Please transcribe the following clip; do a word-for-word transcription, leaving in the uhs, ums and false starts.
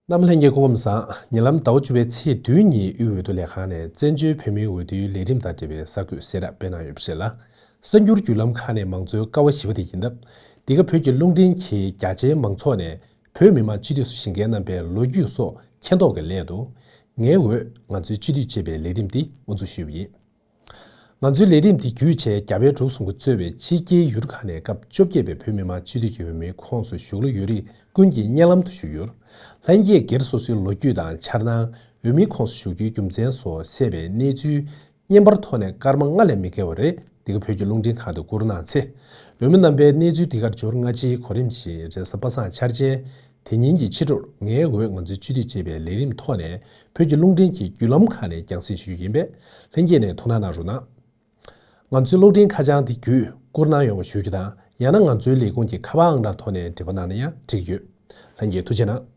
རྣམ་པ་ལྷན་རྒྱས་སྐུ་ཁམས་བཟང་། ཉེ་ལམ་ཟླ་བ་བཅུ་པའི་ཚེས་བདུན་ཉིན་དབུས་འོས་བསྡུ་ལས་ཁང་ནས་བཙན་བྱོལ་བོད་མིའི་འོས་བསྡུའི་ལས་རིམ་དང་འབྲེལ་བའི་གསར་འགོད་གསལ་བསྒྲགས་སྤེལ་གནང་ཡོད་པ་རེད་ལ། གསར་འགྱུར་བརྒྱུད་ལམ་ཁག་ནས་མང་གཙོའི་ཀ་བ་བཞི་པ་དེ་ཡིན་སྟབས། འདི་ག་བོད་ཀྱི་རླུང་འཕྲིན་གྱི་རྒྱ་ཆེའི་མང་ཚོགས་ནས་བོད་མི་མང་སྤྱི་འཐུས་སུ་བཞེངས་མཁན་རྣམ་པའི་ལོ་རྒྱུས་སོགས་མཁྱེན་རྟོགས་ཀྱི་སླད་དུ། ངའི་འོས་ང་ཚོའི་སྤྱི་འཐུས་ཅེས་པའི་ལས་རིམ་འདི་དབུ་འཛུགས་ཞུས་པ་ཡིན། ང་ཚོའི་ལས་རིམ་འདི་བརྒྱུད་བྱས་རྒྱ་བལ་འབྲུག་གསུམ་གྱིས་གཙོས་པའི་ཕྱི་རྒྱལ་ཡུལ་ཁག་ནས་སྐབས་བཅོ་བརྒྱད་པའི་བོད་མི་མང་སྤྱི་འཐུས་ཀྱི་འོས་མིའི་ཁོངས་སུ་ཞུགས་ལུགས་ཡོད་རིགས་ཀུན་གྱིས་སྙན་ལམ་དུ་ཞུས་ཡོད། ལྷན་རྒྱས་སྒེར་སོ་སོའི་ལོ་རྒྱུས་དང་འཆར་སྣང་། འོས་མིའི་ཁོངས་སུ་ཞུགས་རྒྱུའི་རྒྱུ་མཚན་སོགས་གསལ་བའི་གནས་ཚུལ་བརྙན་པར་ཐོག་ནས་སྐར་མ་ལྔ་ལས་མི་བརྒལ་བ་རེ་འདི་ག་བོད་ཀྱི་རླུང་འཕྲིན་ཁང་དུ་བསྐུར་གནང་ཚེ། འོས་མི་རྣམ་པས་གནས་ཚུལ་འདི་གར་འབྱོར་སྔ་ཕྱིའི་གོ་རིམ་བཞིན་རེས་གཟའ་པ་སངས་འཆར་ཅན། དེ་ཉིན་གྱི་ཕྱི་དྲོར་ངའི་འོས་ང་ཚོའི་སྤྱི་འཐུས་ཅེས་པའི་ལས་རིམ་ཐོག་ནས་བོད་ཀྱི་རླུང་འཕྲིན་གྱི་བརྒྱུད་ལམ་ཁག་ནས་རྒྱང་སྲིང་ཞུ་རྒྱུ་ཡིན་པས། ལྷན་རྒྱས་ནས་ཐུགས་སྣང་གནང་རོགས་གནང་། ང་ཚོའི་གློག་འཕྲིན་ཁ་བྱང་དེ་བརྒྱུད་བསྐུར་གནང་ཡོང་བ་ཞུ་རྒྱུ་དང་། ཡང་ན་ང་ཚོའི་ལས་ཁུངས་ཀྱི་ཁ་པར་ཨང་གྲངས་ཐོག་ནས་འབྲེལ་བ་གནང་ན་ཡང་འགྲིག་ཡོད། ལྷན་རྒྱས་ཐུགས་རྗེ་གནང་།